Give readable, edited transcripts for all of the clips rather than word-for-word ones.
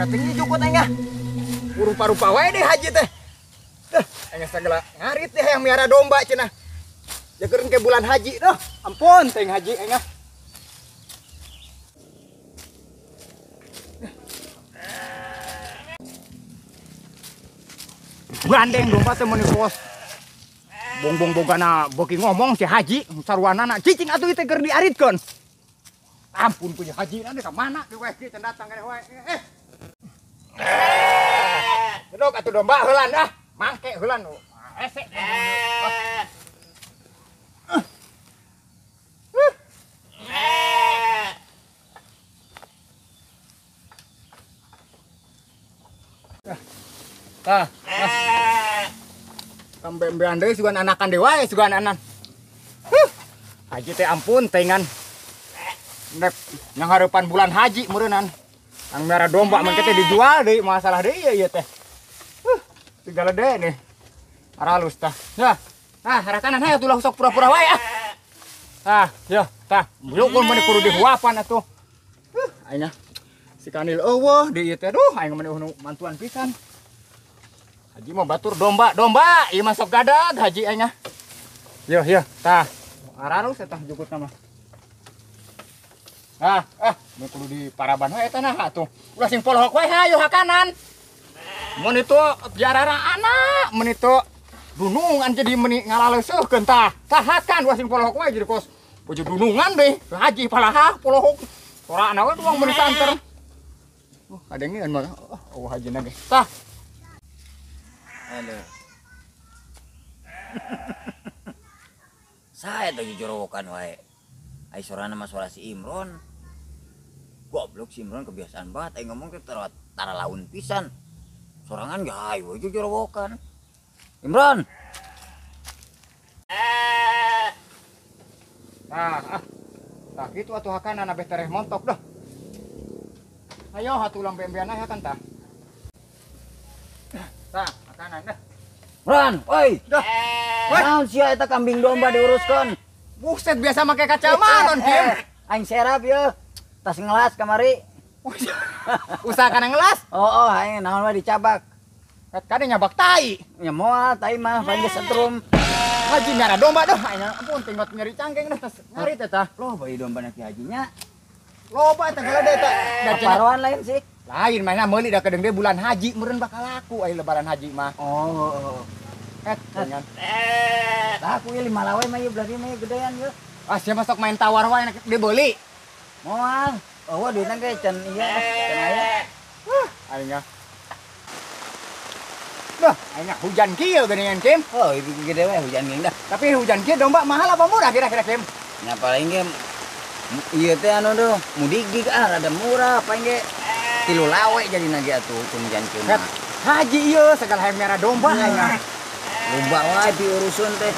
Geura tinggi jukut aing ah. Rupa-rupa wae deh haji teh. Teh, aing sagala ngarit deh yang miara domba cenah. Jakeun ke bulan haji dah. Ampun teh haji aing ah. Gandeng domba teh meuni kos. Bongbong bogana beuki ngomong si haji sarwanana cicing atuh teh keur diaritkeun. Ampun punya haji nanti ka mana deui wae can datang keneh wae. Gedog atuh domba heulan ah, mangke heulan hese. Tah. Kambe-ambean deui sugan anakan deui wae sugan anan. Haji teh ampun tengan. Nek yang harapan bulan haji meureunnan. Ang merah domba mah teh dijual deui masalah deui ieu teh. Segala deui nih. Aralus tah. Ya. Ah, harakanan hayu atuh sok pura-pura wae ah. Tah, ya, tah. Yukun mah kudu dihuapan atuh. Aing si kanil eueuh deui ieu teh. Duh, aing mah mantuan pisan. Haji mah batur domba, domba, ieu mah sok gadag haji aing ah. Yo, yo, tah. Aralus eta jukutna mah. Ah, mun kudu di paraban we eta nah atuh. Ulah sing polohok we hayu hakanan. Mun itu jarara anak, mun itu dunungan jadi meni ngalaleuseurkeun tah. Tahakan ulah sing polohok we jadi kos bojo dunungan deui. Haji palaha polohok. Sorana we tuang meuni santer. Kadengeun mah. Oh, haji na ge. Tah. Aduh. Saya teh jorowokan wae. Ai sorana mah suara si Imron. Goblok si Imron kebiasaan banget aing ngomong teh tara laun pisan. Sorangan ge hayu we jorowokan. Imron. Tah, ah. Tah kitu atuh hakanan abeh tereh montok dah. Ayo atuh ulang bembean aya kan tah. Tah, hakanan dah. Ron, oi. Dah. Naon sia eta kambing domba diuruskeun? Buset biasa make kacamata non Kim. Aing serap ye. Tas ngelas kamari. Usaha kana ngelas? Oh, aing naon wae dicabak. Kade nyabak tai. Nya moal tai mah paling geus setrum. Haji nyara domba dah. Aing ampun tinggal nyeri cangkeng dah tas ngarit eta. Loba ieu domba na ki hajinya. Loba eta galede eta. Da paruan lain sih. Lain mainna meuli da kedeung deui bulan haji meureun bakal laku ai lebaran haji mah. Oh. Et dengan. Tah aku ieu 5 lawe mah ieu berarti mah gedean ieu. Ah sia masuk main tawar wae dibeli. Moal. Eueuh duitna ge can ieu can aya. Aing ah. Dah, aing hujan kieu geuningan Kim. Oh, ieu gede wae hujan geuning dah. Tapi hujan kieu domba mahal apa murah kira-kira Kim? Nya paling ge ieu teh anu duh, mudik gig ah rada murah paling ge 3 lawe jadi nage atuh hujan kieu mah. Haji ieu segala hayang merah domba aing ah. Domba wae diurusun teh.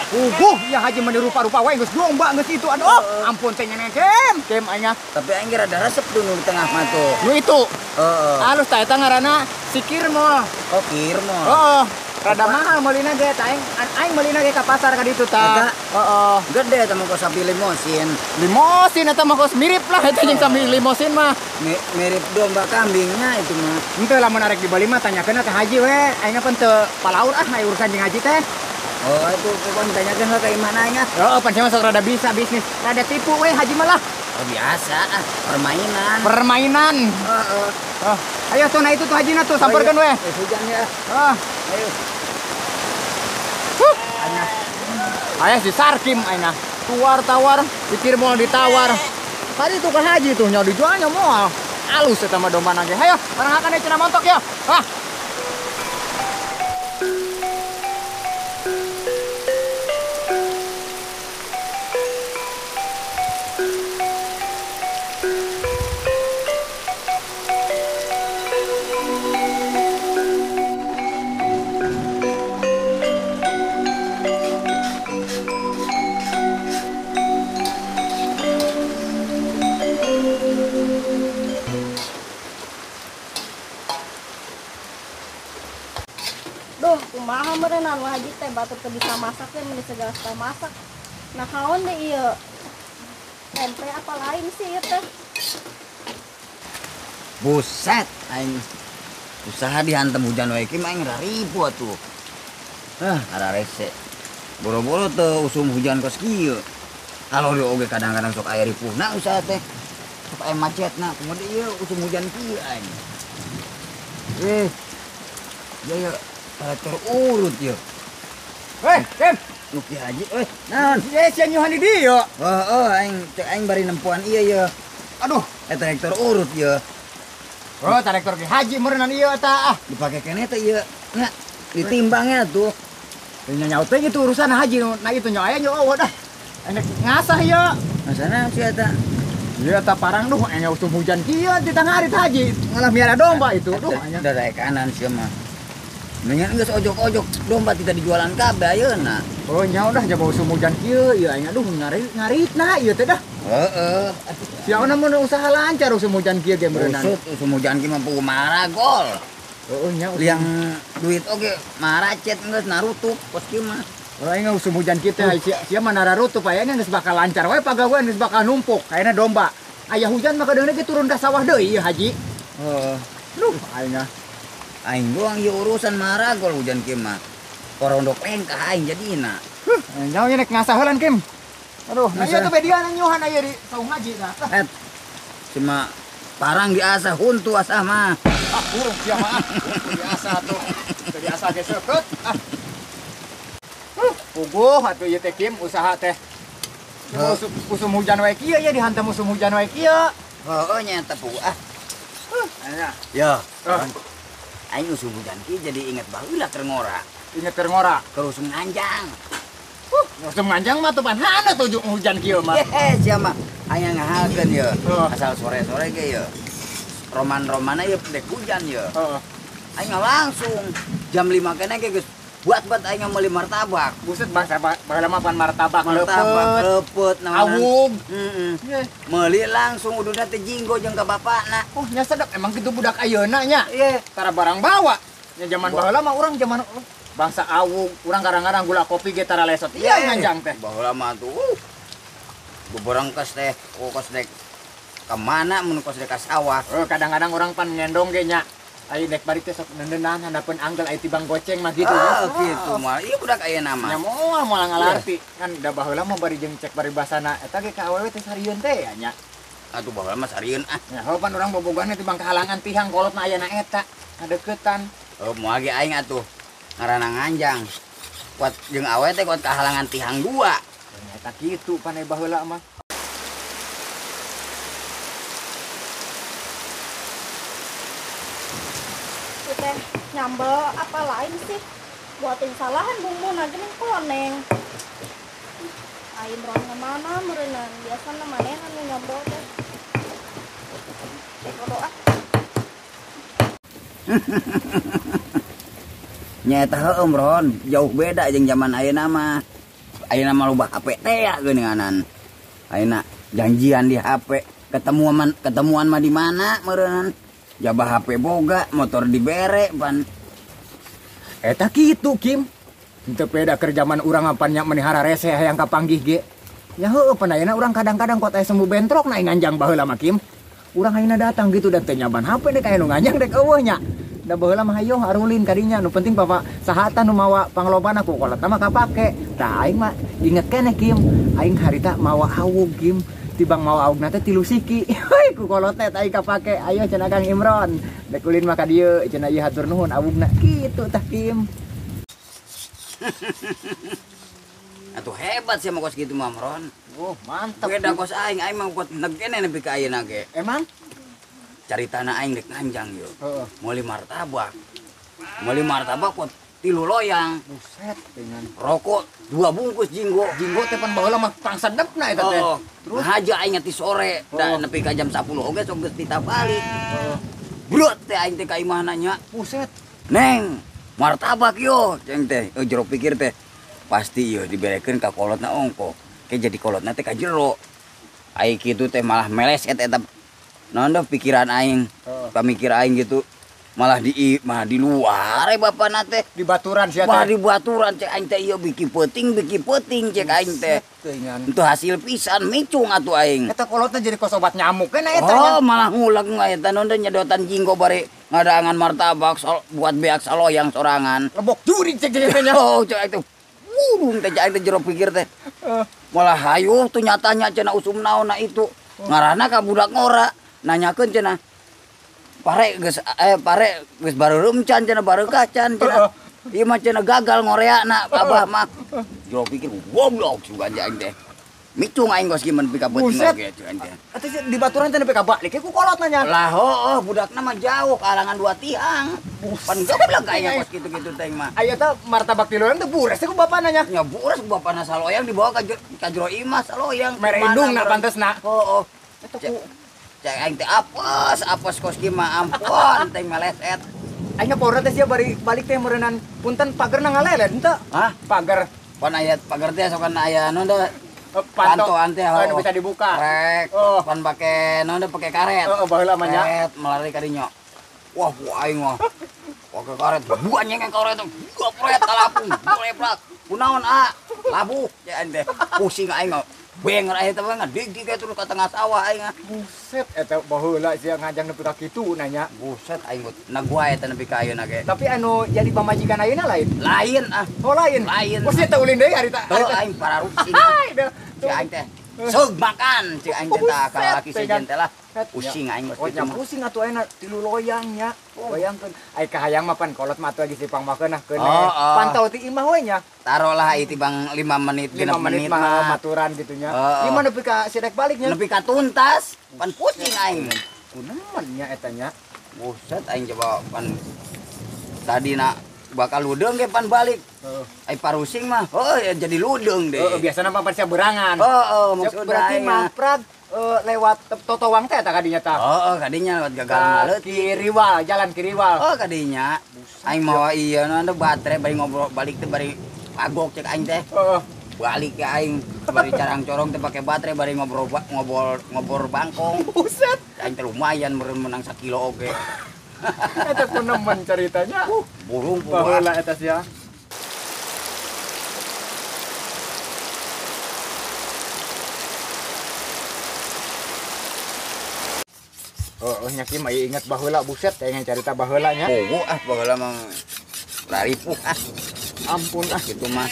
Puguh ya haji meni rupa-rupa wae geus domba geus itu aduh. Ampun teh nyeneng Kim. Kim aing ah. Tapi aing ge rada resep tuh nu di tengah mah tuh. Nu itu. Heeh. Alus tah eta ngaranna si Kirmol. Oh, Kirmol. Heeh. Rada mahal meulina ge tah aing aing meulina ge ka pasar ka ditu tah. Heeh. Gede eta mah kos sapi limosin. Limosin eta mah kos mirip lah eta jeung sapi limosin mah. Mirip domba kambingnya itu mah. Henteu lamun arek dibeli mah tanyakeun ka haji we. Aing pan teu palaur ah aya urusan jeung haji teh. Oh, itu pokoknya tanyakeun lah ka imahna aing ah. Heeh, pan sia mah sok rada bisa bisnis. Rada tipu we haji mah lah. Oh, biasa ah, permainan. Permainan. Heeh. Oh, ayo tuh nah itu tuh hajina tuh samperkeun we. Hujan ya. Heeh. Ayo. Aina. Aya si Sarkim aina. Tuar-tawar, pikir mau ditawar. Tadi tuh ke haji tuh nya dijualnya moal. Alus eta mah domba nage. Hayo, barang akan cenah montok ya. Ah. Duh, kumaha meureunnan haji teh batur teu bisa masak teh meuni segala suka masak. Nah, kaon deh ieu. Tempe apa lain sih ieu teh? Buset aing usaha dihantam hujan wae ki mah aing raripu atuh. Ah, ararese. Boro-boro teu usum hujan kos kieu. Kalau di oge kadang-kadang sok aya ripuhna usaha teh. Sok aya macetna, kumaha ieu usum hujan kieu aing. Ya ya traktor urut ya. Hei, Kim. Nu Ki Haji euy, naon? Ye sia nyuhan di dieu. Heeh, aing teh aing bari nempuan ieu ye. Aduh, eta traktor urut ye. Oh, traktor Ki Haji meureunnan ieu eta ah. Dipake keneh teh ieu. Nya, ditimbangnya tuh. Nya nyaut teh gitu urusan haji nah itu nya aya nya eueuh dah. Enek ngasah ieu. Ngasana si eta. Ieu eta parang duh aya usum hujan kieu di tengah hari haji ngalah miara domba itu duh anya. Dari kanan sia mah. Mendingan geus ojok-ojok domba tidak dijualan kabeh ayeuna. Oh nya udah jaba usum hujan kieu ieu aing aduh ngaritna ieu teh dah. Heeh. Siauna mun usaha lancar usum hujan kieu ge meureunnan. Usut usum hujan kieu mah puguh maragol. Heeh nya liang duit oge maracet geus narutup kos kieu mah. Oh aing usum hujan kieu teh sia mah nararutup aya geus bakal lancar we pagawean geus bakal numpuk kayana domba. Aya hujan mah kadeungna ge turun ka sawah deui ieu haji. Heeh. Duh aing ah. Aing doang ieu urusan maragol hujan kieu mah. Korondok lengkah aing jadina. Huh, nyaho nya nek ngasah heulan Kim. Aduh, nah ieu teh bedian nyuhan aya di saung haji tah. Et. Cuma parang diasah huntu asah mah. Ah, burung sia mah. Huntu diasah atuh. Teu diasah ge seukeut. Ah. Puguh atuh ieu teh Kim usaha teh. Usum hujan wae kieu ya dihantam usum hujan wae kieu. Heeh nya eta puguh ah. Anya. Yo. Aing usum hujan kieu jadi inget baheula keur ngora. Inget keur ngora? Keur usum nganjang. Usum nganjang mah tuh pan hana tuh hujan kieu mah. Hehe sia mah aya ngahalkeun ye. Asal sore-sore ge ye. Roman-romana ye dek hujan ye. Heeh. Aing langsung jam 5 keneh ge geus buat-buat aing meuli martabak. Buset bangsa baheula mah pan martabak leupet awug. Heeh. Meuli langsung ududna teh jinggo jeung ka bapakna. Oh nya sedep emang kitu budak ayeuna nya. Iya, tara barang bawa. Nya zaman baheula mah urang zaman bangsa awug, urang kadang-kadang gula kopi ge tara lesot. Iya nganjang teh. Baheula mah tuh beberengkes teh, kos dek ka mana mun kos dek ka sawah. Kadang-kadang urang pan ngendong ge nya. Ayo dek balik teh sok nendenan handapeun anggel aya tibang goceng mah gitu. Oh, gitu mah. Ieu budak ayeuna mah. Nya moal moal ngalarti. Kan da baheula mah bari jeung cek paribasana eta ge ka awewe teh sarieun teh ya nya. Atuh baheula mah sarieun ah. Nya heuh pan urang bobogohan tibang kahalangan tihang kolotna ayana eta ngadeukeutan. Oh, moal ge aing atuh ngaranna nganjang. Kuat jeung awewe teh kuat kahalangan tihang dua. Nya eta kitu pan aya baheula mah. Teh nyambel apa lain sih buatin salahan bumbu nanti nih koneng aing ron kemana meureunan biasana manehna nu nyambel teh cek doa nya eta heueuh Ron jauh beda jeung zaman ayeuna mah. Ayeuna mah loba HP teh ya geuninganan. Ayeuna janjian di HP ketemuan mah di mana meureunnan. Jabah HP boga, motor dibere pan. Eta kitu Kim. Teu beda keur zaman urang apan nya menihara rese hayang kapanggih ge. Ya heueuh pan ayeuna urang kadang-kadang kot aya sembuh bentrok na nganjang baheula mah Kim. Urang ayeuna datang gitu dan teu nyaban HP dek aya nu nganjang dek eueuh nya. Da baheula mah hayoh arulin kadinya nu penting bapak sahatan nu mawa panglobana ku kolot mah kapake. Tah aing mah inget keneh Kim, aing harita mawa awug Kim. Tibang mau augna teh tilu siki. Heuy ku kolot teh aing kapake. Ayo cenah Kang Imron. Dek ulin mah ka dieu cenah ieu hatur nuhun awugna kitu tah Kim. Atuh hebat sih mah kos kitu mah Ron. Oh, mantap. Beda kos aing, aing mah kuat negene nepi ka ayeuna ge. Emang? Caritana aing dek nganjang yo. Heeh. Meuli martabak. Meuli martabak kuat tilu loyang. Buset dengan rokok 2 bungkus jinggo. Jinggo teh pan baheula mah pangsedepna eta teh. Terus haja aing ti sore da nepi ka jam 10 oge sok geus tita balik. Brot teh aing teh ka imahna nya. Buset. Neng, martabak yo ceng teh. Jero pikir teh pasti yo diberekeun ka kolotna ongko. Ke jadi kolotna teh ka jero. Aing kitu teh malah meleset eta. Naon dah pikiran aing. Pamikir aing gitu. Malah di luar bapana teh. Di baturan sia teh. Malah di baturan cek aing teh ieu biki peuting cek aing teh. Itu hasil pisan micung atuh aing. Eta kolotna jadi kos obat nyamuk kan eta nya. Oh, malah nguleg eta nu nyedotan jinggo bari ngadaangan martabak buat beak saloyang sorangan. Lebok jurig cek teh nya. Oh, cek aing teh. Burung teh aing teh jero pikir teh. Malah hayuh tuh nyatanya cenah usum naonna itu. Ngaranna ka budak ngora nanyakeun cenah. Pare geus bareureum can cenah bareukah can cenah. Ieu mah cenah gagal ngoreana abah mah. Jero pikir goblok sugan aing teh. Micung aing geus gimana pika beuting oge aing teh. Atuh di baturan teh nepi ka balik ku kolotna nya. Lah heueuh budakna mah jauh kalangan dua tiang. Pan goblok aing kos kitu-kitu teh mah. Aya teh martabak tilu teh bures ku bapana nya. Nya bures ku bapana saloyang dibawa ka jero imah saloyang. Mere indungna pantesna. Heueuh. Eta ku cek aing teh apes kos kieu mah ampun teh meleset. Aing ngapora teh sia bari balik teh meureunnan punten pagerna ngalelen henteu. Hah? Pager. Pan aya pager teh sokan aya anu da pantoan teh anu bisa dibuka. Rek. Oh. Pan pake naon da pake karet. Heeh, baheula mah nya. Karet melari ka dinya. Wah, bu aing mah. Pake karet, buan nyengeng karet teh. Gopret talapung, goleplak. Kunaon a? Labuh cek aing teh. Pusing aing mah. Benger aing teh ngadig-dig terus ka tengah sawah aing. Buset eta baheula sia ngajang nepi ka kitu nanya. Buset aing na gua eta nepi ka ayeuna ge. Tapi anu jadi pamajikan ayeuna lain. Lain ah. Oh lain. Lain. Oh sia teh ulin deui harita. Heuh aing pararupsing. Cek aing teh. Seug makan cek aing teh tah ka lalaki sejen teh lah. Pusing aing geus kitu. Oh nya pusing atuh ayeuna tilu loyang nya. Bayangkeun ai kahayang mah pan kolot mah atuh lagi sipang makeun nah keun. Pantau ti imah we nya. Tarolah ieu tibang 5 menit 6 menit mah maturan gitu nya. Ieu mah nepi ka sidek baliknya. Nepi ka tuntas, pan pusing aing. Kuneman nya eta nya. Buset aing coba pan tadi na bakal ludeung ge pan balik. Ai parusing mah heuh ya jadi ludeung deh. Heeh, biasana mah pan sia berangan. Heeh, maksudna berarti mah prag lewat totowang teh eta kadinya tah. Heeh, kadinya lewat gagal maleut. Kiriwal, jalan Kiriwal. Oh, kadinya. Aing mawa ieu nu baterai bari ngobrol balik teh bari kagok cek aing teh. Heeh. Balik ke aing bari carang-corong teh pake baterai bari ngobrol ngobor bangkong. Buset. Aing teh lumayan meureun menang sakilo oge. Eta kunemen ceritanya. Burung baheula eta sia. Oh, nya kieu mah ingat baheula buset teh carita baheula nya. Oh, ah baheula mah laripuh ah. Ampun ah kitu mah.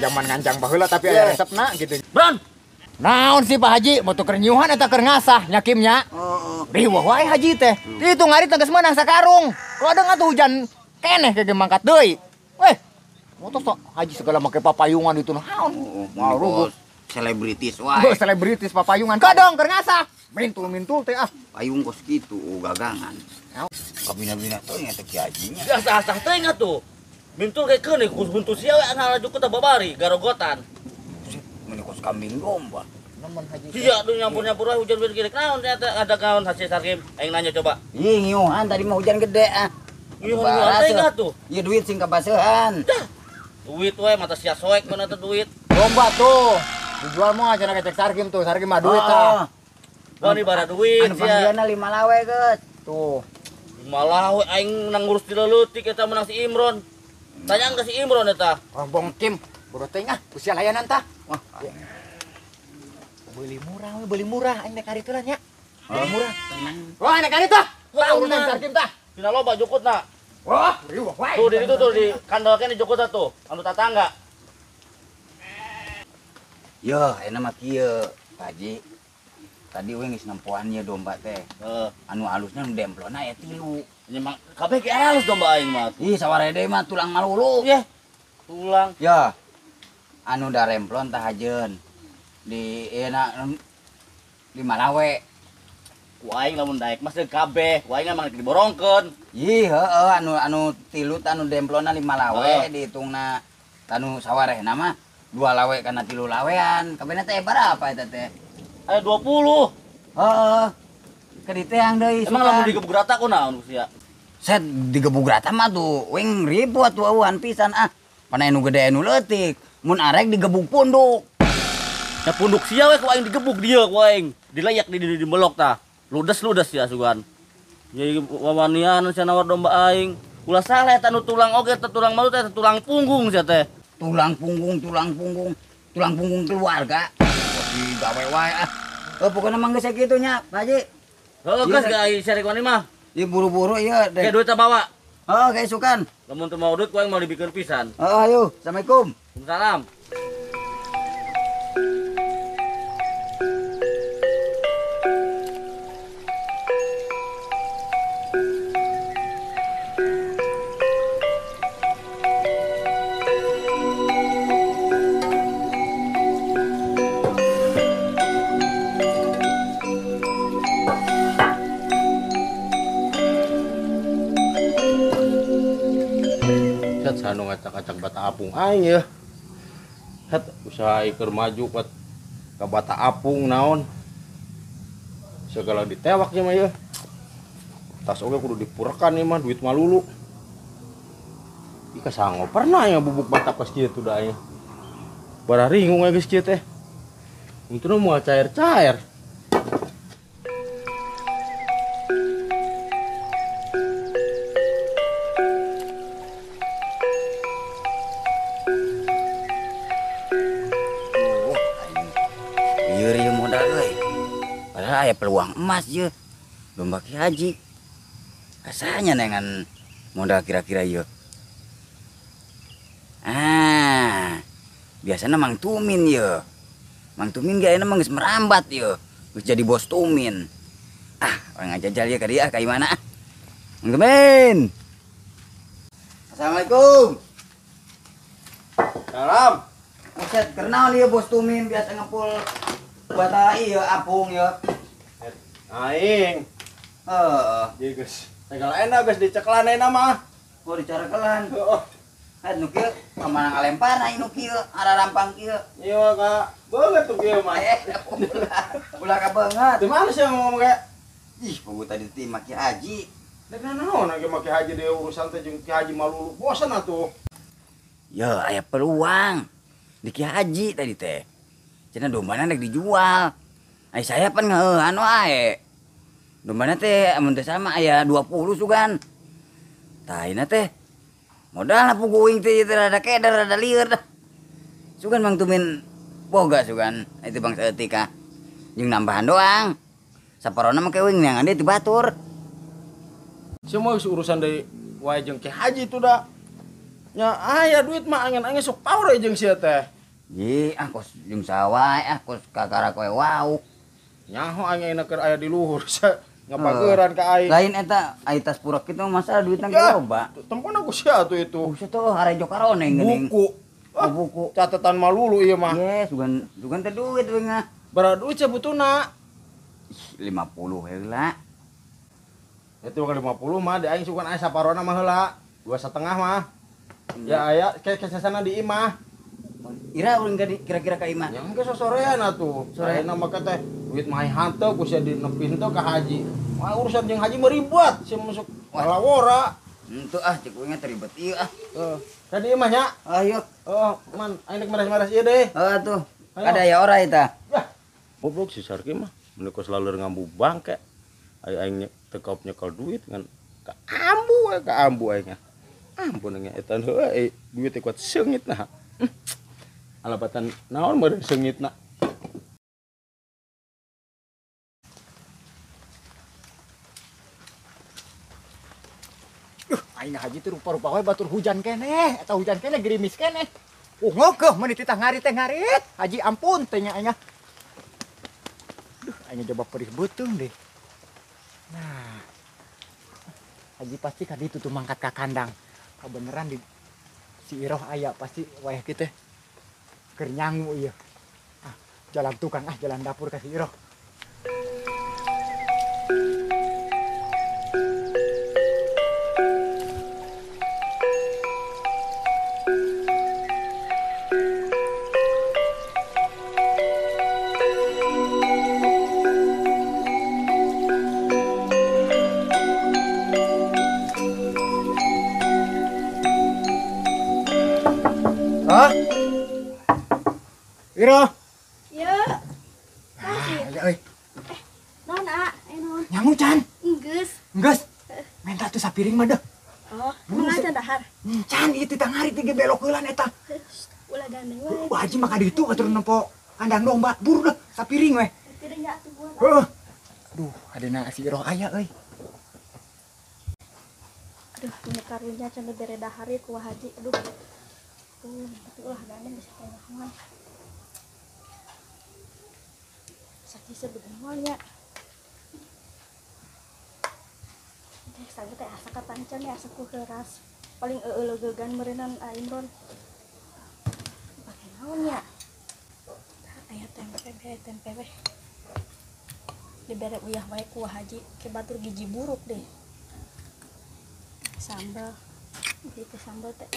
Zaman ngancang baheula tapi aya resepna gitu. Bron. Naon sih Pak Haji, motor keur nyiuhan eta keur ngasah nya Kim nya. Heeh. Riweuh wae Haji teh. Itu ngarit geus meunang sakarung. Kadang atuh hujan keneh ge mangkat deui. Weh, motor sok Haji segala make papayungan itu naon. Mau selebritis wae. Selebritis papayungan. Kadang keur ngasah. Mintul-mintul teh ah. Payung kos kitu gagangan. Kabina-bina teh nya teh Ki Hajinya. Asah-asah teh nya tuh. Mintul kekeun huntu sia we ngalaju ku teh babari garogotan. Meni kos kambing domba. Nemen Haji. Iya tuh nyampur-nyampur wae hujan gede naon teh ada kaon hasil sarkim aing nanya coba. Ih ngiuhan tadi mah hujan gede ah. Ngiuhan teh nya tuh. Ieu duit sing kabasehan. Duit we mata sia soek mana teh duit. Domba tuh. Dijual mah cenah cek sarkim tuh, sarkim mah duit tah. Wah, ini bara duit anu panggilanna 5 lawe geus. Tuh. 5 lawe aing menang ngurus di leutik eta menang si Imron. Tanyaan ke si Imron eta. Rombong Kim, bodoh teuing ah, usia layanan tah. Wah, beli murah we, beli murah aing nek hari lah nya. Beli murah. Wah, nek hari tah. Tah urusan sarkim tah. Dina loba jukutna. Wah, riweuh wae. Tuh di ditu tuh di kandel keneh jukutna tuh, anu tatangga. Yo, enak mah kieu, Pak Haji. Tadi we geus nempoan ieu domba teh. Heeh. Anu alusna nu demplona aya 3. Nya mah kabeh ge alus domba aing mah. Ih, sawarede mah tulang malulu. Yeh. Tulang. Ya. Anu daremplon tah hajeun. Di ieu na 5 lawe. Ku aing lamun daek mah seug kabeh, ku aing mah diborongkeun. Ih, heeh anu 3 anu demplona 5 lawe dihitungna tanu sawarehna mah 2 lawe kana 3 lawean. Kabehna teh berapa eta teh? Aya 20. Heeh. Ke diteang deui. Emang lamun digebug rata ku naon ku sia? Set digebug rata mah tuh wing ribu atuh eueuhan pisan ah. Pana anu gede anu leutik. Mun arek digebug punduk. Nya punduk sia we ku aing digebug dieu ku aing. Dilayak di melok tah. Ludes-ludes sia sugan. Jadi wawanian sia nawar domba aing. Ulah salah eta nu tulang oge teh tulang malu teh tulang punggung sia teh. Tulang punggung, tulang punggung, tulang punggung keluarga. Digawe wae ah. Oh, pokoknya mah geus sakitu nya, Pak Haji. Heuh geus ga ai rek wani mah. Ieu buru-buru ieu. Ke duit bawa. Oh, kaisukan. Lamun teu mau duit ku aing mau dibikeun pisan. Oh, ayo. Assalamualaikum. Waalaikumsalam. Sanu ngacak-ngacak bata apung aing ya. Het usaha iker maju kuat ka bata apung naon. Segala ditewak ya mah ya. Tas oge kudu dipurekan ieu mah duit malulu. Ika sango pernah ya bubuk bata pas kieu tuh da aing. Bararingung geus kieu teh. Untuna moal cair-cair. Aya peluang emas ye domba Ki Haji rasanya nengan modal kira-kira ye. Ah, biasanya Mang Tumin ye. Mang Tumin ge ayeuna mah geus merambat ye, geus jadi bos Tumin. Ah, orang ngajajal ye ka dieu ka imana ah. Mang Tumin. Assalamualaikum. Salam. Buset, kenal ieu bos Tumin biasa ngepul bata ieu apung ye. Aing. Heeh. Ieu geus segala enak geus diceklan ayeuna mah. Oh, dicarekelan. Heeh. Heuh nu kieu ka mana ngalempar aing nu kieu, ararampang kieu. Ieu ka beungeut tuh kieu mah. Ulah ka beungeut. Di mana sih ngomong kayak? Ih, pugu tadi teh make haji. Dek naon lagi make haji deui urusan teh jeung Ki Haji malulu bosan atuh. Ya, aya peluang di Ki Haji tadi teh. Cenah dombana rek dijual. Ai saya pan ngeueuhan wae. Dombana teh amun teu sama aya 20 sugan. Tah ayeuna teh modalna pugu uing teh rada keder rada lieur dah. Sugan Mang Tumin boga sugan itu bangsa eutik ah. Jeung nambahan doang. Saparona mah ke uing neangan deui ti batur. Semua urusan deui wae jeung Ki Haji tu da. Nya aya duit mah angen-angen sok power jeung sia teh. Ye, ah kos jeung sawae ah kos kakara koe wau. Nyaho aing ayeuna keur aya di luhur ngapageuran ka aing. Lain eta ai tas purek kitu masalah duitna ge loba. Tempon aku sia atuh itu. Buset tuh harejo karone geuning. Buku. Oh, buku. Catatan malulu ieu mah. Ye, sugan sugan teh duit we ngah. Bara duit sabutuna. 50 heula. Itu 50 mah di aing sugan aya saparona mah heula. 2,5 mah. Ya aya kesesana di imah. Ira ulun kira-kira ka imah. Ya engke sosorean atuh. Soreana mah teh duit mah hanteu ku sia dinepin teu ka haji. Wah urusan jeung haji meribet sia masuk lawora. Henteu ah cek uing teh ribet ieu ah. Heeh. Tadi imah nya. Ayo. Heeh, man aing rek meres-meres ieu deh. Heeh atuh. Ada ya ora eta. Yah. Goblok si Sarki mah mun kos laleur ngambu bangke. Ayo aing teu kaup nyekel duit ngan ka ambu we ka ambu aing. Ampun nya eta heuh duit teh kuat seungit nah. Alabatan naon meureun seungitna. Aing haji teh rupa-rupa we batur hujan keneh, eta hujan keneh gerimis keneh. Ngokeuh meuni titah ngarit teh ngarit. Haji ampun teh nya aing. Duh, aing coba perih beuteung deh. Nah. Haji pasti ka ditu tuh mangkat ka kandang. Kabeneran di si Iroh aya pasti wayah kieu teh. Keur nyangu ieu. Ah, jalan tukang ah, jalan dapur ka si Iroh. Hah? Iro. Ya. Kasih. Ah, ya euy. Naon, A? Eh, naon? Nyangu can. Enggeus. Geus. Minta tuh sapiring mah deh. Oh, kumaha can dahar? Can ieu teh ngarit ge belok heulan eta. Ulah gandeng wae. Wah, haji mah ka ditu atuh nempo kandang domba. Buru deh sapiring we. Teu nya atuh buan. Heeh. Aduh, adena si Iroh aya euy. Aduh, ini karunya can bere dahar ieu ku haji. Aduh. Tapi ulah gandeng bisa tanyahan. Sakit sebenernya nya. Teh sagu teh asa katancan ya asa ku keras. Paling eueuh-leugegan meureunnan Imron. Pake naon nya? Aya tempe bere tempe weh. Dibere uyah wae ku haji ke batur giji buruk deh. Sambal. Itu sambal teh.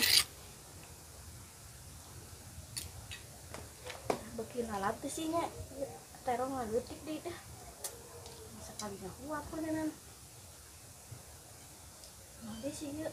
Beuki lalap teh sih nya. Terong leutik deui teh. Sakali ngahuap meureunnan. Nanti sih yuk.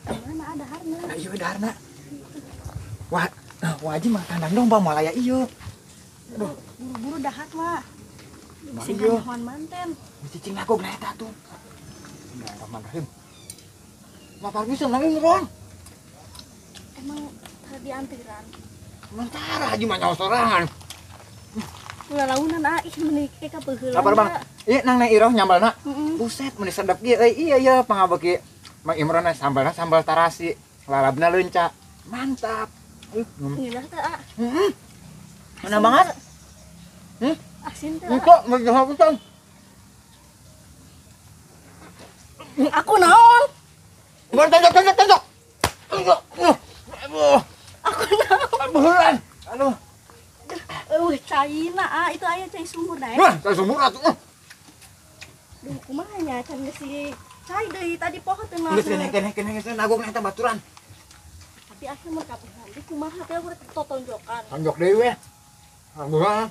Mana ada harna? Iya ada harna. Wah, wah haji mah kandang domba moal aya ieu. Aduh, buru-buru dahar mah. Bisa nyahoan manten. Cicing aku na eta tuh. Bismillahirrahmanirrahim. Lapar pisan nang Imron. Emang tadi antiran. Sementara haji mah nyawa sorangan. Ulah launan ah ih meuni ke kapeuleuhan. Lapar banget. Ieu nang Neng Iroh nyambalna. Buset meuni sedep kieu euy. Iya iya pangabeuki Mang Imron sambalna sambal tarasi, lalabna leunca. Mantap. Ngeunah teh ah. Heeh. Enak banget. Asin teh. Engko meugeun pisan. Aku naon? Tonjok tonjok tonjok. Aku naon? Behulan. Aduh. Caina ah itu aya cai sumur dae. Wah, cai sumur atuh. Duh, kumaha nya can geus cai deui tadi poho teu mah. Geus keneh nagong eta baturan. Tapi asa mun kapehan di kumaha teh urang totonjokan. Tonjok deui we. Kumaha?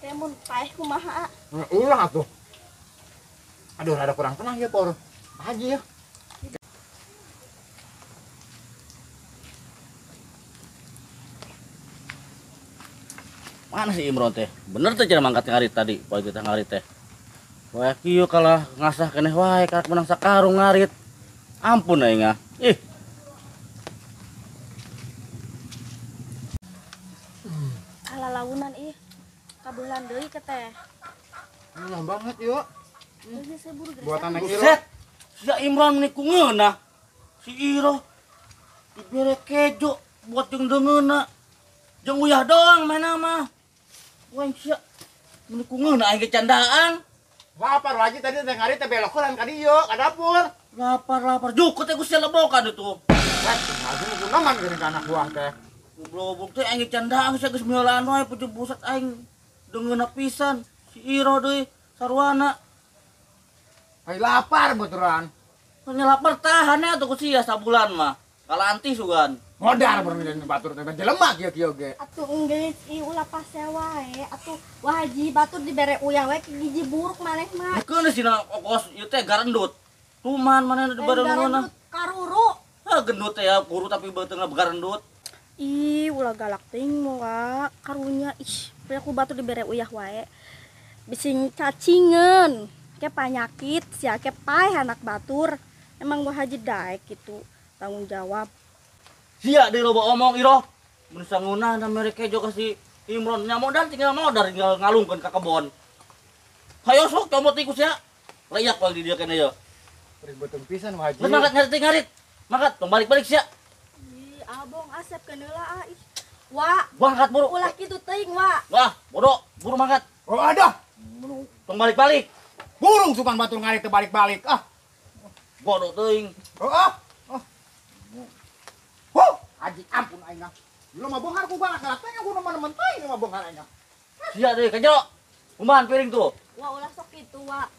Teh mun paeh kumaha? Ulah atuh. Aduh, rada kurang tenang ya, Por. Haji ya. Mana si Imron teh? Bener teh cara mangkat ngarit tadi, poe kita ngarit teh. Wae kieu kalah ngasah keneh wae karak menang sakarung ngarit. Ampun aing ah. Ih. Kalah launan ih. Kabulan deui ke teh. Enak banget yuk. Buatan Neng Iroh. Si Imron meni ku ngeunah. Si Iroh dibere kejo buat jeung deungeunna. Jeung uyah doang mana mah. Wah sia meni ku ngeunah aing ge candaan. Lapar lagi tadi teh ngarit teh belok heulan ka dieu ka dapur. Lapar jukut teh ku sia lebokan itu. Wah, haji mah kunaman geuning ka anak buah teh. Goblok teh aing ge candaan sia geus miheulaan wae pucuk busat aing deungeunna pisan. Si Iroh deui sarwana. Ai lapar beturan. Hanya lapar tahan ya atuh ku sia sabulan mah. Kalanti sugan. Modar bermilih batur teh jelema kieu kieu ge. Atuh enggeus ieu ulah pasea wae. Atuh wah haji batur dibere uyah wae gigi buruk maneh mah. Keun sina kokos ieu teh garendut. Tuman manehna dibere ngeunah. Karuru. Heh gendut teh ya kuru tapi beuteungna garendut. Ih ulah galak teuing moal karunya ih ku aku batur dibere uyah wae. Bising cacingeun. Ke panyakit sia ke paeh anak batur. Emang gua haji daek gitu tanggung jawab. Sia deui loba omong Iroh. Mun sangunah na mere kejo ka si Imron nya modal tinggal ngalungkeun ka kebon. Hayo sok comot iku sia. Layak wae di dieu keneh ye. Ribet pisan wah haji. Mangkat ngarit ngarit. Mangkat tong balik-balik sia. Ih, abong asep keun heula ah. Ih. Wa, mangkat buru. Ulah kitu teuing, wa. Wah, bodoh, buru mangkat. Oh, ada. Tong balik-balik. Burung sukan batur ngarit teh balik-balik. Ah. Bodoh teuing. Oh, ah. Huh, haji ampun aing ah. Lu mah bonghar ku galak-galak teh ku nemen-nemen teuing mah bonghar aing ah. Sia deui ka jero. Kumahan piring tuh? Wa ulah sok kitu, wa.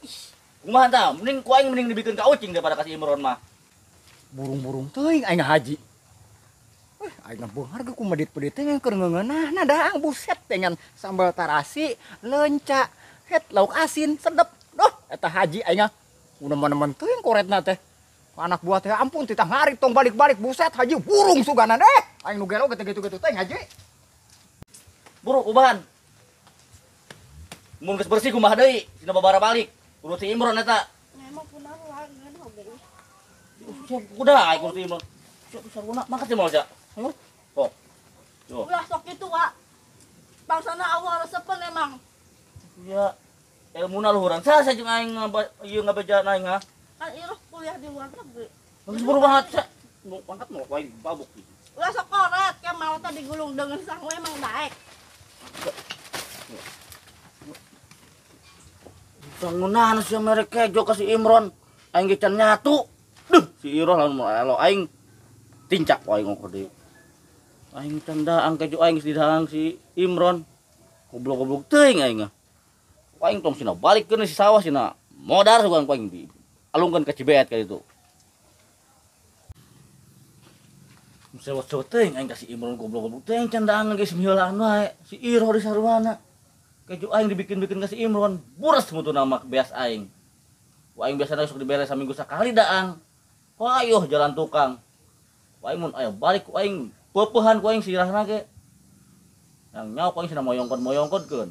Ih. Kumahan tah? Mending ku aing mending dibikeun ka ucing daripada ka si Imron mah. Burung-burung teuing aing haji. Aing mah bonghar ge ku medit-medit teh keur ngeungeunahna daang buset dengan sambal tarasi, leunca, het lauk asin sedep. Duh. Eta haji aing ah. Udah mana-mana teuing koretna teh. Anak buah teh ampun titah ngarit tong balik-balik buset haji burung suganan eh. Aing nu gelo gitu-gitu teh haji. Buru ubahan. Mun geus bersih kumaha deui, dina babara balik. Urut si Imron eta. Nya emang punah ngeun oge. Kuda aing urut si Imron. Sok saruna mangkat moal ja. Ayo. Sok. Yo. Ulah sok kitu, Wak. Bangsana Allah resepeun emang. Iya. Ilmuna luhuran sasa jeung aing ieu ngabejaan aing ha. Kan iruh kuliah di luar negeri. Geus buru banget sia. Mau pangkat mau wae babuk. Ulah sok koret ke mau teh digulung dengan sangu emang daek. Bangunan sia mere kejo ka si Imron. Aing ge can nyatu. Duh, si Iroh lamun elo aing tincak wae ngokor deui. Aing can daang kejo aing geus didaang si Imron. Goblok-goblok teuing aing ah. Aing tong sina balikeun si sawah sina modar sugan ku aing di alungkeun ka Cibeet ka ditu. Sewot-sewot teuing aing ka si Imron goblok-goblok teuing can daang geus miheulaan wae. Si Iroh di sarwana. Kejo aing dibikin-bikin ka si Imron, buras mutuna mah beas aing. Ku aing biasana sok dibere saminggu sakali daang. Wah, jalan tukang. Ku aing mun aya balik ku aing peupehan ku aing sirahna ge. Yang nyawa ku aing sina moyongkon-moyongkonkeun.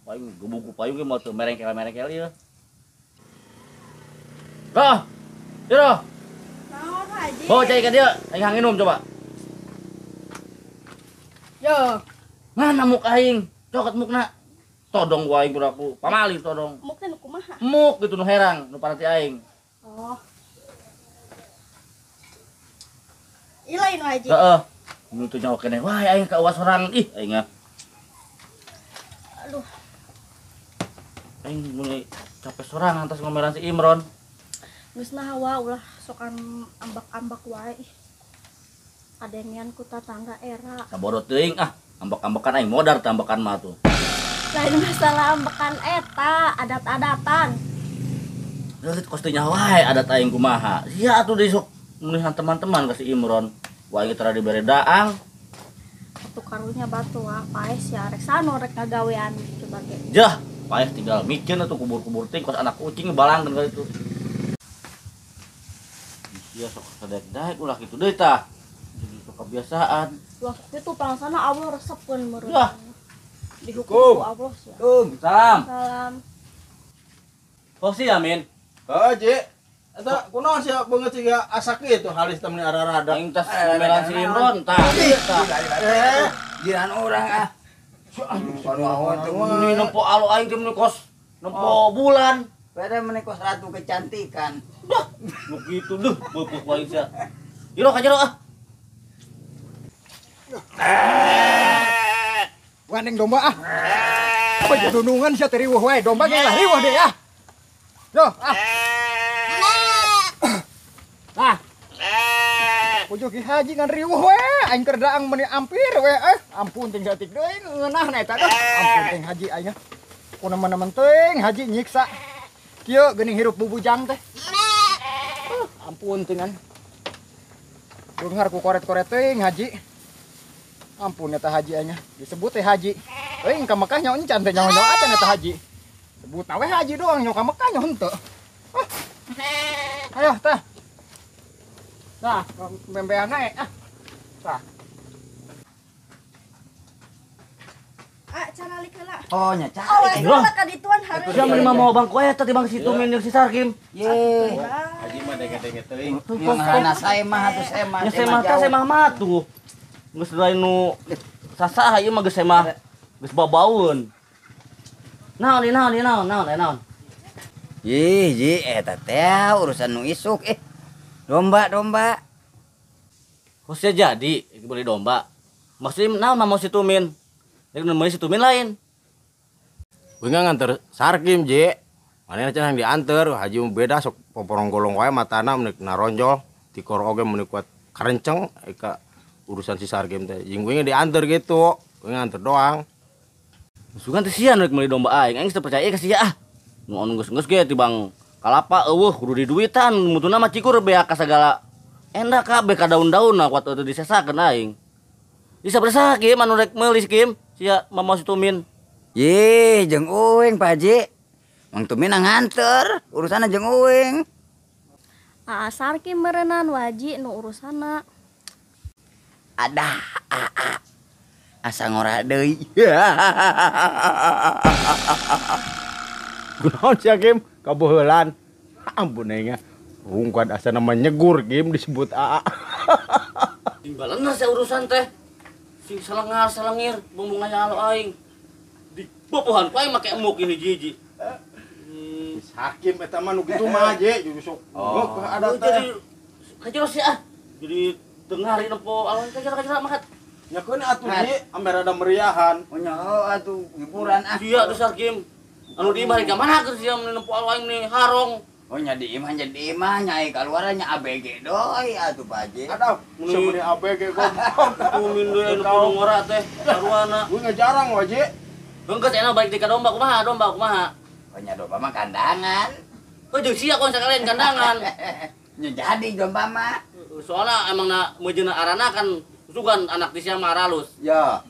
Ku aing gebuk ku payung ge moal teu merengkel-merengkel ieu. Roh. Iroh. Naon haji? Bawa cai ka dieu, aing hanginum coba. Yo. Mana muk aing? Cokot mukna. Todong wae ku pamali todong. Muk teh nu kumaha? Muk gitu nu herang, nu paranti aing. Oh. Ieu lain haji. Heeh. Nu teu nyaho keneh wae aing ka uas sorangan ih aing ah. Aduh. Aing mulai capek sorangan atas ngomelan si Imron. Geus nah wa ulah sokan ambak-ambak wae ih. Kadengean ku tatangga era. Sabodo teuing ah, ambak-ambakan aing modar tambakan mah tuh. Lain masalah ambekan eta, adat-adatan. Leulit kos teu nyaho wae adat aing kumaha. Sia atuh deui sok meunihan teman-teman ka si Imron. Wa aing tara dibere daang. Atuh karunya batu ah, paeh sia rek sano rek ngagawean coba ge. Jah, paeh tinggal micen atuh kubur-kubur teuing kos anak kucing balangkeun ka ditu. Sia sok sadek-daek ulah kitu deui tah. Jadi sok kebiasaan. Ulah sok kitu pangsana Allah resepeun meureun. Jah. Dihukum ku Allah sia. Salam. Salam. Kok sih Amin? Heuh, Ji. Eta kunaon sia beungeut siga asak kitu halis teh meuni ararada. Aing tas ngomelan si Imron tah. Jiran urang ah. Ini nempo alo aing teh meuni kos nempo bulan. Beda meuni kos ratu kecantikan. Dah, nu kitu deuh beupeuk wae sia. Jero ka jero ah. Gandeng domba ah. Apa dunungan sia teh riweuh wae, domba ge lah riweuh deui ah. Yo ah. Nah. Pujuk ki haji ngan riweuh we, aing keur daang meuni ampir we eh. Ampun ting saeutik deui ngeunahna eta dah. Ampun ting haji aing. Ku nemen-nemen teuing haji nyiksa. Kieu geuning hirup bubujang teh. Ampun tingan. Beunghar ku koret-koret teuing haji. Ampun eta haji aing disebut teh haji. Euy ka Mekah nyaho encan teh nyaho-nyaho acan eta haji. Sebut we haji doang nyaho ka Mekah nyaho henteu. Ayo tah. Tah, membean naik ah. Tah. Ah, caralik heula. Oh nya calik. Oh, heula ka dituan hari. Sia meuni mah mau bangku eta tibang si Tumin jeung si Sarkim. Ye. Haji mah denge-denge teuing. Ngaranna saemah atuh saemah. Nya saemah teh saemah mah tuh. Geus lain nu sasaha ieu mah geus saemah geus babaeun. Naon ieu naon ieu naon naon naon. Ih, Ji, eta teh urusan nu isuk eh. Domba-domba. Kosnya jadi beli domba. Maksudnya naon mah mau si Tumin? Rek nu meuli si Tumin lain. Beungang nganter Sarkim, Ji. Manehna cenah dianter, haji mah beda sok poporong golong wae matana meuni naronjol, tikor oge meuni kuat karenceng eka urusan si Sarkim teh. Jeung gue dianter gitu, gue nganter doang. Sugan teh sia nu rek meuli domba aing, aing teu percaya ka sia ah. Nu anu geus-geus ge tibang kalapa eueuh kudu diduitan, mutuna mah cikur beak ka sagala endah kabeh ka daun-daun kuat teu disesakeun aing. Bisa bersa Kim anu rek meuli Kim, sia mama si Tumin. Ye, jeung uing Pak Haji. Mang Tumin nganter urusanna jeung uing. Aa Sarkim meureunan Waji nu urusanna. Adah aa. Asa ngora deui. Kunaon sia Kim? Kaboheulan. Ampun aing. Rungkad asa nama nyegur Kim disebut aa. Timbaleuna sia urusan teh. Sing salengar salengir bumbung aya alo aing. Di bobohan ku aing make emuk ieu hiji-hiji. Hakim eta mah nu kitu mah je sok ada teh. Jadi kajero sia ah. Jadi tengah hari nempo awan kajero-kajero makat. Nyakeun atuh ji ambe rada meriahan. Oh nyaho atuh hiburan ah. Sia tuh Sarkim. Anu di imah ka mana keur sia nempo aing nih harong. Oh nya di imah nya di imah nya kaluar nya ABG doi atuh Pak Haji. Aduh, mun ABG goblok. Tumin deui anu kudu ngora teh karuana. Gue ngejarang waji. Geus enak balik di ka domba kumaha domba kumaha. Oh nya domba mah kandangan. Oh jeung sia kon sakalian kandangan. Nya jadi domba mah. Soalna emang na mejeuna arana kan sugan anak di sia mah aralus. Ya.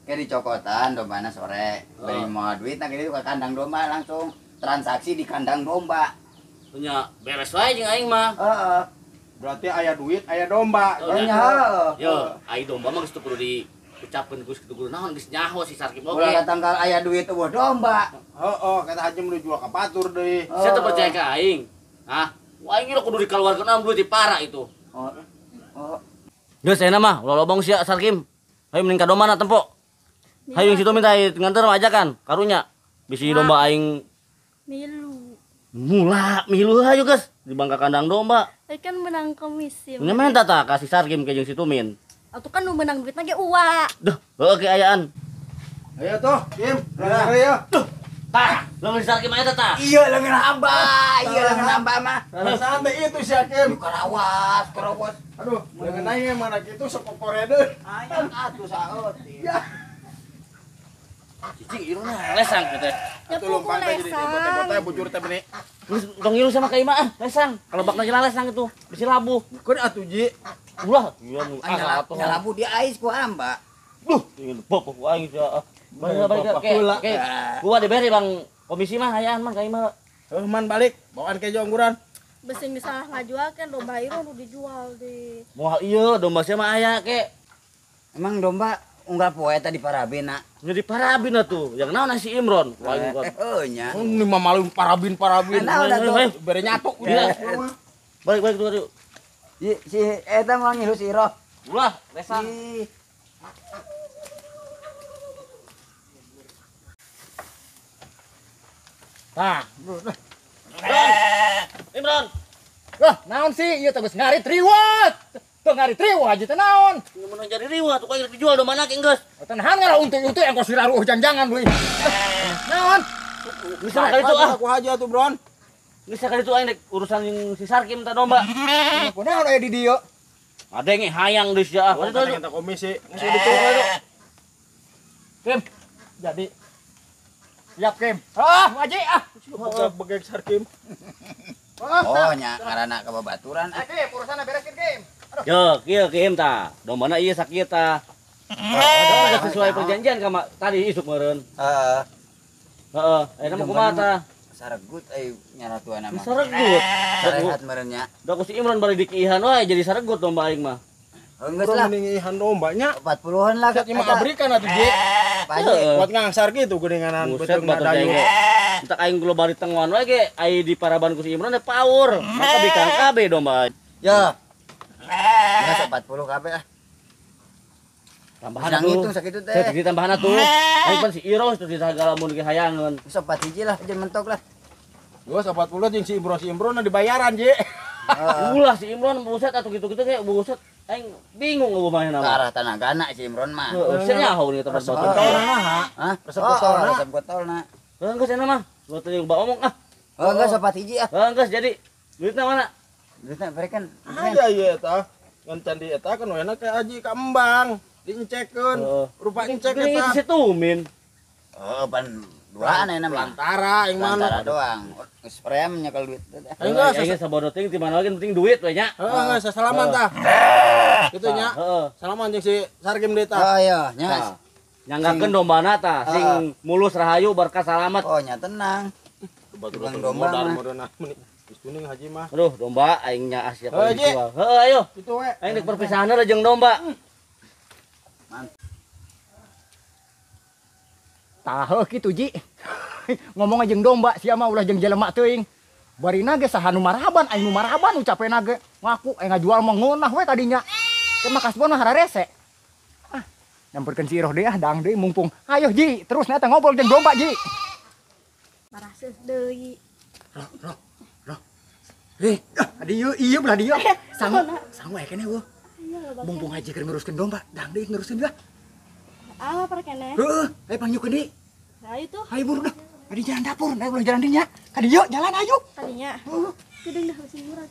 Kayak dicokotan dombana sore. Beli mau duit nah gitu ke kandang domba langsung transaksi di kandang domba. Nya beres wae jeung aing mah. Heeh. Berarti aya duit, aya domba. Nya heeh. Yo, ai domba mah geus teu kudu diucapkeun geus kudu naon geus nyaho si Sarkim oge. Ulah datang aya duit eueuh domba. Heeh, kata haji mun dijual ka batur deui. Sia teu percaya ka aing. Hah? Wah aing kudu dikaluarkeun am duit di para itu. Oh. Oh. Geus ayeuna mah ulah lobong sia Sarkim. Hayu mending ka domba na tempo. Hayu situ minta nganter mah ajakan karunya. Bisi domba aing milu. Mula milu hayu geus di bangka kandang domba. Ai kan menang komisi. Nya menta tah ka si Sarkim ke jeung si Tumin. Atuh kan nu menang duitna ge uwa. Duh, heueuh ke ayaan. Ayo tuh, Kim. Rada ya. Duh. Tah, leungeun si Sarkim aya tah. Iya leungeun hamba, iya leungeun hamba mah. Rasa teh itu si Kim. Karawas, karawas. Aduh, leungeun aing mana kitu sok kokoredeun. Aya atuh saeut. Ya. Cicing iruna lesang teh. Atuh lompang teh jadi bote-bote bujur teh beuni. Geus tong ngilu sama ka imah ah, lesang. Kalau bakna jeung lesang itu bisi labuh. Keun atuh ji. Ulah, iya ah, labuh di ais ku hamba. Duh, bapak ku aing sia. Balik ke. Gua diberi Bang komisi mah hayaan mah ka imah. Heuh man balik, bawaan kejo angguran. Besing disalah ngajualkeun domba ieu nu dijual di. Moal ieu domba sia mah aya ke. Emang domba unggal poe tadi parabina. Jadi parabin atuh. Yang naon si Imron? Wah, heuh nya. Ini mah malu parabin-parabin. Bere nyatu. Balik-balik tuh yuk. Si eta mah ngilu si Iroh. Ulah, lesang. Tah, Imron. Wah, naon sih? Ieu teh geus ngarit riwat. Teu ngarit riweuh haji teh naon? Mun jadi riweuh atuh kayak dijual domba na geus. Tenahan ngalah untung-untung engkos diraruh jangan deui. Naon? Geus kali itu ah. Aku haji atuh, Bron. Geus kali itu aing rek urusan jeung si Sarkim teh domba. Kunaon aya di dieu? Adenge hayang deui sia ah. Kata komisi. Geus diturun. Kim, jadi siap Kim. Ah, haji ah. Begek Sarkim. Oh nya ngaranna ka babaturan ah. Kim, urusanna bereskeun Kim. Yo, kieu Kim tah. Dombana ieu sakieu tah. Oh, sesuai perjanjian ka tadi isuk meureun. Heeh. Heeh, ayeuna mah kumaha tah? Saregut euy nyaratuana mah. Saregut. Sarehat meureun nya. Da ku si Imron bari dikiihan wae jadi saregut domba aing mah. Geus lah. Mending domba nya 40-an lah. Nya mah abrikan atuh je. Pak Haji. Buat ngangsar gitu geuninganan beuteung dayu. Entak aing global di tenguan wae ge ai di paraban ku si Imron teh paur. Maka bikang kabeh domba. Ya. Geus 40 kabeh ah. Tambahan atuh. Ngitung sakitu teh. Jadi tambahan atuh. Aing pan si Iroh teu disagala mun ge hayangeun. Geus 4 hiji lah jeung mentok lah. Geus 40 jeung si Imron, si Imron dibayaran je. Ulah si Imron buset atuh gitu-gitu ge buset. Aing bingung ngomongna mah. Ke arah tanagana si Imron mah. Heeh, sia nyaho nih tempat Resep batu. getolna ha. Hah? Resep getolna. Resep getolna. Heuh geus enak mah. Lu teh loba omong ah. Oh, geus 4 hiji ah. Heuh geus jadi duitna mana? Duitna berikan. Aya ieu eta. Ngan candi eta kan wena ka Haji ka Embang. Diencekeun. Rupa encek Geuning eta. si Tumin. Oh, pan duaan ayeuna mah. Lantara aing mana. Lantara doang. Geus prem nyekel duit teh. Aing geus Aing sabodo teuing di mana lagi penting duit we nya. Heeh, geus sasalaman tah. Kitu nya. Heeh. Salaman jeung si Sarkim deui tah. Oh iya, nya. Nyanggakeun dombana tah sing mulus rahayu berkah salamet. Oh, nya tenang. Batur Tukang domba modal mah. meureun meni. Geus tuning haji mah. Aduh, domba aing nyaah sia Heuh, Ji. dijual. Heuh, ayo. Kitu we. Aing dek perpisahan heula jeung domba. Tah heuh kitu Ji. Ngomong jeung domba sia mah ulah jeung jelema teuing. Barina ge saha nu maraban, aing nu maraban ucapena ge. Ngaku aing ngajual mah ngeunah we tadinya. Ke mah kasbon mah hararese. Ah, nyamperkeun si Iroh deui ah, dang deui mumpung. Ayo Ji, terus na eta ngobrol jeung domba Ji. Maraseuh deui. Eh, ah, di ieu ieu belah dieu. Sangu, sangu aya keneh eueuh. Iya loba. Mumpung haji keur nguruskeun domba, dang deui ngurusin lah. Ah, lapar keneh. Heeh, ayo pangyukeun deui. Ayo tuh Ayo buru dah. Di jalan dapur, naik ulah jalan dinya. Ka dieu jalan ayo. tadinya. Heeh. Gedeng dah mesin murah.